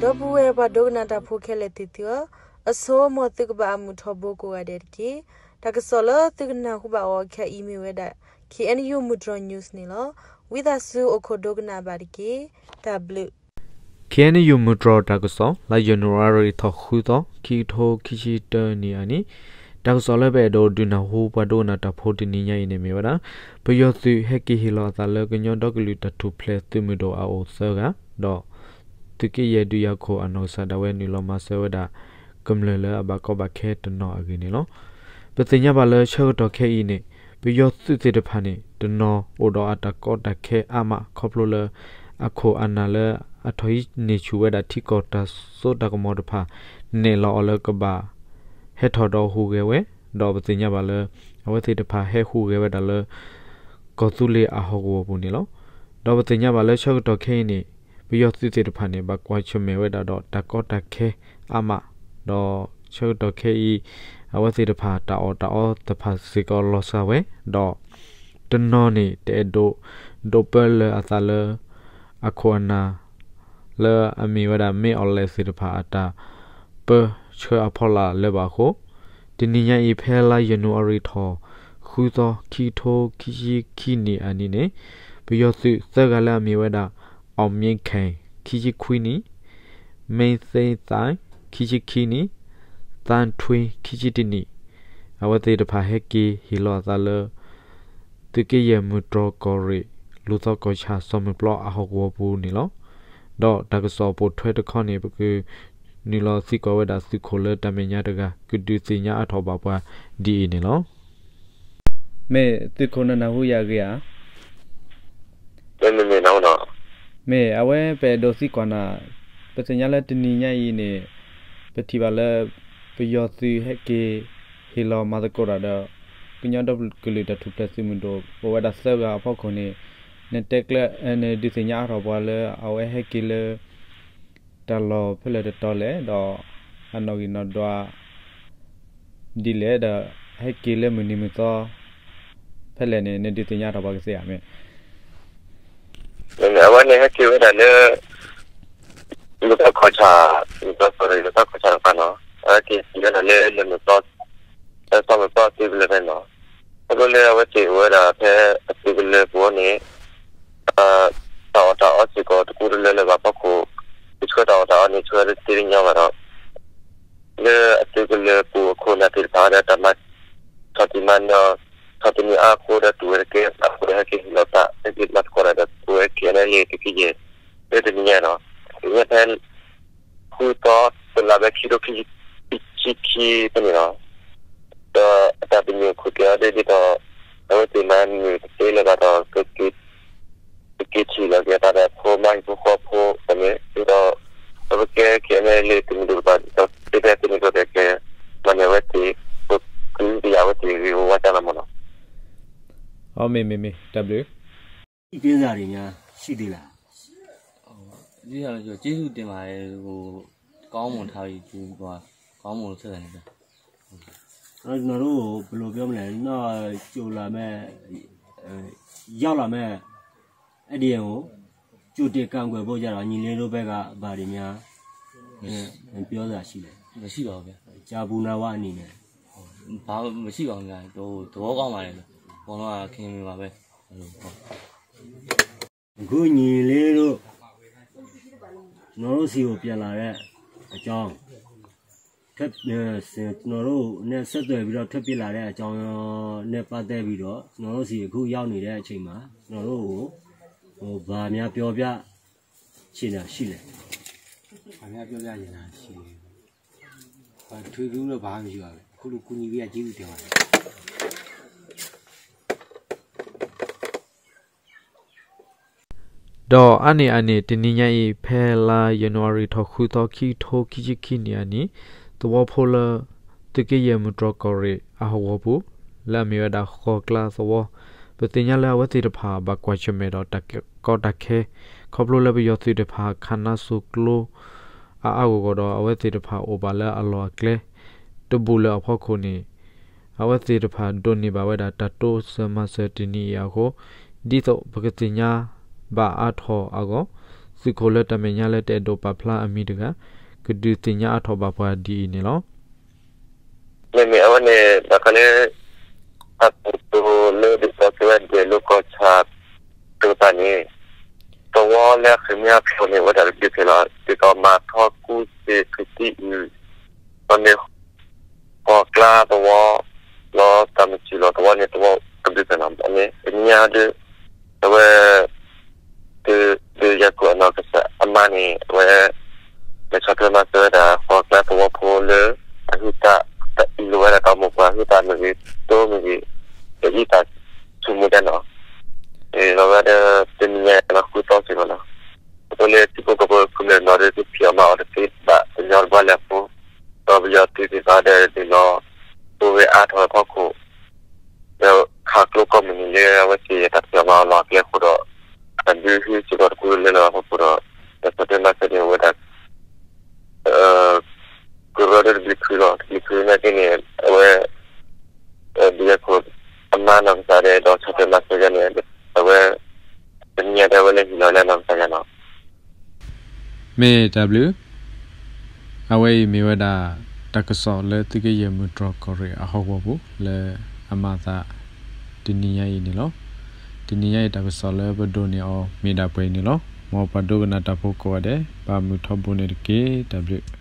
ဒီပုၢ်ဝဲၢ်ပှၤဒိကနၣ်တၢ်ဖိခဲလၢာ်သ့ၣ်သုဧၢ, အဆိ မ်သုကဘၣ်အမုာ်ထီဘိကိးဂၤဒဲးတက့ၢ်. တၢ်ကစီၣ်လၢသုကနၢ်ဟူဘၣ်အီၤခဲအံၤမ့ၢ်ဝဲဒၣ် K N U မုၢ်တြီၤ news န့ၣ်လီၤ. ဝံသးစူၤအိၣ်ခိးဒိကနၣ်ဘၣ်တက့ၢ်. တၢ်ဘျုး K N U မုၢ်တြီၤတၢ်ကစီၣ် လါယနူၤအါရံၤထီၣ်ဃုသီ ခံကထိခံဆံတၢနံၣ်အနံၤ, တၢ်ကစီၣ်လၢပအဲၣ်ဒိးဒုးနၢ်ဟူပှၤဒိကနၣ်တၢ်ဖိတနံၤညါအံၤန့ၣ်မ့ၢ်ဝဲဒၣ် ပယီၤသုးဟဲက့ၤဟ့ၣ်လီၤအသးလၢကညီဒီကလုာ်တၢ်ထူၣ်ဖျဲးသုးမုၢ်ဒိၣ်အအိၣ်သၢဂၤ, ဒီး သုးက့ယဲၢ်ဒုးယၤခိၣ်အနီၢ်ကစၢ်ဒၣ်ဝဲနုာ်လီၤမၤစၢၤဝဲဒၣ် ကမျၢၢ်လၢအဘၣ်ကီဘၣ်ခဲတနီၤအဂ့ၢ်န့ၣ်လီၤ. ပသ့ၣ်ညါဘၣ်လၢဆၢကတီၢ်ခဲအံၤန့ၣ် ပယီၤသုးသ့ၣ်တဖၣ်န့ၣ် တနီၤအိၣ်ဒီးအတၢ်ကီတၢ်ခဲအါမး ခီဖျိလၢ အခိၣ်အနၢ်လၢအထီၣ်ဟံးန့ၢ်ဆူၣ်ဝဲဒၣ်ထံကီၢ်တၢ်စိတၢ်ကမီၤတဖၣ် နဲၣ်လီၤအီၤလၢကဘၣ် ဟဲထီၣ်ဒီးဟူးဂဲၤဝဲ, ဒီးပသ့ၣ်ညါဘၣ်လၢ အဝဲသ့ၣ်တဖၣ်ဟဲဟူးဂဲၤဝဲဒၣ်လၢ ကီၢ်သူလ့ၤအဟီၣ်ကဝီၤပူၤန့ၣ်လီၤ. ဒီးပသ့ၣ်ညါဘၣ်လၢဆၢကတီၢ်ခဲအံၤန့ၣ် ပယီၤသုးသ့ၣ်တဖၣ်န့ၣ် ဘၣ်ကွၢ်ဆၢၣ်မဲာ်ဝဲဒၣ်ဒီးတၢ်ကီတၢ်ခဲအါမး, ဒီးဆၢကတီၢ်ခဲအံၤ အဝဲသ့ၣ်တဖၣ်တၢ်အီၣ်တၢ်အီသ့ၣ်တဖၣ်စ့ၢ်ကီးလီၤစှၤဝဲ, ဒီး တနီၤန့ၣ် တအဲၣ်ဒိး ဒိးပၢလၢၤအသးလၢ အခိၣ်အနၢ် လၢအမ့ၢ်ဝဲဒၣ် မ့ၢ်အီၣ်လဲၣ်သ့ၣ်တဖၣ်အတၢ်ပၢဆှၢအဖီလာ်လၢၤဘၣ်အဃိ, တနံၤညါအံၤဖဲလါယနူၤအါရံၤထီၣ် ဃုသီ ခံကထိခံဆံခံနံၣ်အနံၤန့ၣ်, ပယီၤသုးသၢဂၤလၢအမ့ၢ်ဝဲဒၣ် အောင်မြင့်ခိုင် ခံဆံခွံနံၣ်, မင်းသိန်းသန်း ခံဆံခံနံၣ်, သန်းထွေး ခံဆံတနံၣ်, အဝဲသ့ၣ်တဖၣ်ဟဲက့ၤဟ့ၣ်လီၤအသးလၢ သုးက့ယဲၢ်မုၢ်တြီၤကီၢ်ရ့ၣ် လူၤသီကီၢ်ဆၣ် စီၤမုၢ်ပျီအဟီၣ်ကဝီၤပူၤန့ၣ်လီၤ. ဒီးတၢ်ကစီၣ်ပိာ်ထွဲတခီန့ၣ် ပကနုာ်လီၤသံကွၢ်ဝဲဒၣ်သုးခိၣ်လၢတၢ်မဲာ်ညါတဂၤ ကဒုးသ့ၣ်ညါအါထီၣ်ဘၣ်ပှၤဒ်အံၤန့ၣ်လီၤ. မ့ၢ်သုးခိၣ်နနၢ်ဟူယၤဂ့ၤဧါ. မ့ၢ်အဝဲပအဲၣ်ဒိးသံကွၢ်နၤ, ပသ့ၣ်ညါလၢတနံၤညါအံၤန့ၣ် ပထံၣ်ဘၣ်လၢ ပယီၤသုးဟဲက့ၤဟ့ၣ်လီၤမၤသကိးတၢ်ဒီး ကညီဒီကလုာ်တၢ်ထူၣ်ဖျဲးသုးမုၢ်ဒိၣ် အိၣ်ဝဲဒၣ်သၢဂၤအဖီခိၣ်န့ၣ်, နတဲကျၢ, နဒုးသ့ၣ်ညါအါထီၣ်ပှၤလၢအဝဲဟဲက့ၤလၢ တၢ်လီၢ်ဖဲလဲၣ်တတီၤလဲၣ်, ဒီးအနီၣ်ဂံၢ်နီၣ်ဒွး ဒ်လဲၣ်, ဒီးဟဲက့ၤလၢမုၢ်နံၤမုၢ်သီ ဖဲလဲၣ်န့ၣ် နဒုးသ့ၣ်ညါအါထီၣ်ပှၤကသ့ဧါ. မ့ၢ် အဝဲန့ၣ်ဟဲက့ၤဝဲဒၣ်လၢ လူၤသီကီၢ်ဆၣ်, လူၤသီကီၢ်ရ့ၣ် လူၤသီကီၢ်ဆၣ်တဖၣ်နီၤ, အဝဲက့ၤဟ့ၣ်ဝဲဒၣ်လၢ လၢမုၢ်သီ, လၢစီၤမုၢ်သီအသုးကလၢၤဖဲန့ၣ်နီၤ, ခီဖျိလၢအဝဲသ့ၣ်အိၣ်ဝဲဒၣ်ဖဲအသုးကလၢၤပူၤန့ၣ် တၢ်အီၣ်တၢ်အီစ့ၢ်ကီးတကူတလၢလၢၤဘၣ်အဖီခိၣ်, ကဆှၢတၢ်အီၣ်တၢ်အီန့ၣ် ဆှၢတသ့တညီဘၣ်ဒီး လၢအသုးကလၢၤပူၤအခိၣ်အနၢ်သ့ၣ်တဖၣ်ဒီးတၢ်မၤထီၣ်တံၢ်မၤနၢၤ, ထီၣ်တံၢ်မၤအါအဃိဒီး တူၢ်ဝဲတကဲအဃိဒီး ဟဲက့ၤဟ့ၣ်လီၤသး ဟဲက့ၤမၤသကိးတၢ်ဒီး ပဝဲ K N L A သုးက့ယဲၢ် လၢတနံၤညါနီၤ, တနံၤညါဖဲ ဃုသီ တလါဘဲ ခံကထိခံဆံခံဖဲန့ၣ်လီၤ. ဒီးအတၢ်ပညိၣ်ခိၣ်ကဲအီၤဒ်သိး အဝဲသ့ၣ်မၤနၢၤတသ့လၢၤဘၣ်ဒီး ပက့ၤထံၣ်လီၤက့ၤအသးဒီးဖိမါဟံၣ်ဖိဃီဖိန့ၣ် ဒ်သိး ပကဲ K N L A သုးမုၢ်ဒိၣ်တဖၣ် ဒ်သိးသ့ဖဲသုးမုၢ်ဒိၣ်ဒီးကဲ မၤနၢၤအဝဲသ့ၣ် ပကဟုကယာ်အဝဲသ့ၣ်ဂ့ၢ်ဝီဝါတၢ်လီၤမးနီၤ. အမ့ၢ်မ့ၢ်မ့ၢ် တၢ်ဘျုး အသ့ၣ်ညါ ရှိသေးလား. ကျေးဇူးတင်ပါတယ်ဟို ကောင်းမွန်ထားပြီဒီကွာ ကောင်းမွန်ဆက်ဆံနေကြ ကျွန်တော်တို့ဘယ်လိုပြောမလဲနောက်ကြိုလာမဲ့ရောက်လာမဲ့အဲ့ဒီကိုကြိုတင်ကန့်ကွက်ဖို့ကြတော့ညီလေးတို့ဘက်ကဘာတွေများပြောတာရှိလဲမရှိပါဘူးဗျာကြာပူနာဝအနေနဲ့ဘာမရှိပါဘူးဗျာဟိုသဘောကောင်းပါတယ်ဘောလုံးကခင်မင်ပါပဲအခုညီလေးတို့ကျွန်တော်တို့ဆီကိုပြန်လာတဲ့အကြောင်းထပ်ကျွန်တော်တို့နဲ့ဆက်သွယ်ပြီးတော့ထွက်ပြေးလာတဲ့အကြောင်းနဲ့ပတ်သက်ပြီးတော့ကျွန်တော်တို့ဆီအခုရောက်နေတဲ့အချိန်မှာကျွန်တော်တို့ကိုဟိုဘာများပြောပြချင်တာရှိလဲဘာများပြောပြချင်တာရှိလဲဘာထွေးဘူးတော့ဘာမှမရှိပါဘူးအခုလိုကူညီပေးရကျေးဇူးတင်ပါတယ် ဒီးအါန့ၢ်အန့ၣ် တနံၤညါအံၤ ဖဲလါယနူၤအါရံၤ ထီၣ်ဃုသီ ခံကထိခံဆံခံနံၣ်အနံၤ, သဝီဖိလၢ သုးက့ယဲၢ်မုၢ်တြီၢ်ကီၢ်ရ့ၣ် အဟီၣ်ကဝီၤပူၤ လၢအမ့ၢ်ဝဲဒၣ်ဃီၤကျါသဝီ, ပသ့ၣ်ညါလၢအဝဲသ့ၣ်တဖၣ် ဘၣ်ကွၢ်ဆၢၣ်မဲာ်ဒီးတၢ်ကီတၢ်ခဲ, ခီဖျိလၢပယီၤသုးတဖၣ် ခးနါစိၤကျိ အါအါဂီၢ်ဂီၢ်ဒီး အဝဲသ့ၣ်တဖၣ်အိၣ်ဘၣ်လၢအလီၢ်အကျဲ တဘူၣ်လၢၤအဖီခိၣ်န့ၣ် အဝဲသ့ၣ်တဖၣ်ဒိးန့ၢ်ဘၣ်ဝဲဒၣ်တၢ်တိစၢၤမၤစၢၤတနံၤအံၤအဃိ, ဒ်သိးပကသ့ၣ်ညါဘၣ်အါထီၣ်အဂီၢ်, သုးခိၣ်လၢတၢ်မဲာ်ညါလၢတအဲၣ်ဒိးပာ်ဖျါအမံၤတဂၤ ကဒုးသ့ၣ်ညါအါထီၣ်ဘၣ်ပှၤဒ်အံၤန့ၣ်လီၤ. မ့မ့ၢ်အဝဲန့ၣ် ဘၣ်ဃးလၢ တၢ်ကတိၤလၢဒ်သိးကဲဝဲဒၣ်လၢကီၢ်ဆၣ် တကပၤန့ၣ် သဝီလၢအဃ့ၢ်မှံဟးဖျိးန့ၣ် အဝဲဒၣ်တဘျုးဖဲလီၤ. ဒ်သိးမၤထီကူစ့ၣ်ခရံာ်သံအုး ဒီးန့ၣ် ဃီၤကျါသဝီ လီၤတၢ်မုၢ်စံၣ်လီၤသဝီန့ၣ် သဝီတဘျုးဖဲလီၤ. န့ၣ် တနံၤညါဒီး အဝဲ ဒုးယၤကိာ်အနီၢ်ကစၢ်အမါန့ၣ် အဝဲ လဲၤဆီၣ်ထွဲမၤစၢၤဝဲဒၣ် ဃီၤကျါသဝီဖိလၢ အဟုသး တအုးလိာ်ဝဲဒၣ်တၢ်အိၣ်မူပှၤ အဟုသးမ့ၢ်ဂ့ၤ တိမ့ၢ်ဂ့ၤ တအံသးဆူၣ်မူဒဲးနီၤ. လီၤဝဲဒီး တနံၤညါလီၤဃုသီစ့ၢ်ကီးနီၤ. အဃိလၢထံဖိကီၢ်ဖိကမျၢၢ်နီၤဒီး ကဖံးအီၣ်မၤအီၣ်တသ့ဘၣ် ပညီတဘျီလၢအဃိ ဒီးပယီၤသုးသ့ၣ်တဖၣ်ဒီး ဒုးလီၤ ပိၢ်ဝဲအါထီၣ်ဝဲဖီခိၣ် ဒီးခးကျိကိးမုၢ်နံၤလၢအဝဲသ့ၣ်တၢ်ဖံးအီၣ်မၤအီၣ်လီၢ်အကျဲအဃိဒီး တၢ်ဒုးဟုစ့ၢ်ကီးတကူလၢလီၢ်အဖီခိၣ်ဒီး တၢ်ဆီၣ်ထွဲမၤစၢၤန့ၣ် အဝဲဒၣ် ကရၢဒီးတဘျုးဖုလီၤ. တဘျုးဖုနာ်က့န့ၣ် အဝဲ ဒုးယၤကိာ်အမါနီၢ်ကစၢ်ဒီး ဒီးဆီၣ်ထွဲမၤစၢၤယၤန့ၣ် အဝဲ တနံၤညါဒီးအဝဲလဲၤဟ့ၣ်လီၤလၢနီၢ်ကစၢ်ယၤနီၤ. မ့ၢ်တၢ်ဘျုး အဝဲအံၤမ့ၢ်ဝဲဒၣ် တၢ်ကစီၣ်လၢသုးက့ယဲၢ်မုၢ်တြီၢ်ကီၢ်ရ့ၣ်အဟီၣ်ကဝီၤပူၤလၢအမၤအသး တနံၤညါအံၤန့ၣ်လီၤ. တနံၤညါအံၤတၢ်ကစီၣ်လၢပဒိးန့ၢ်အီၤမ့ၢ်ဒၣ်ပှဲၤအံၤန့ၣ်လီၤ. မ်ပှၤဒိကနၣ်တၢ်ဖိကိးဂၤဒဲး ဘၣ်မုာ်ထီဘိန့ၣ်တက့ၢ်. တၢ်ဘျုး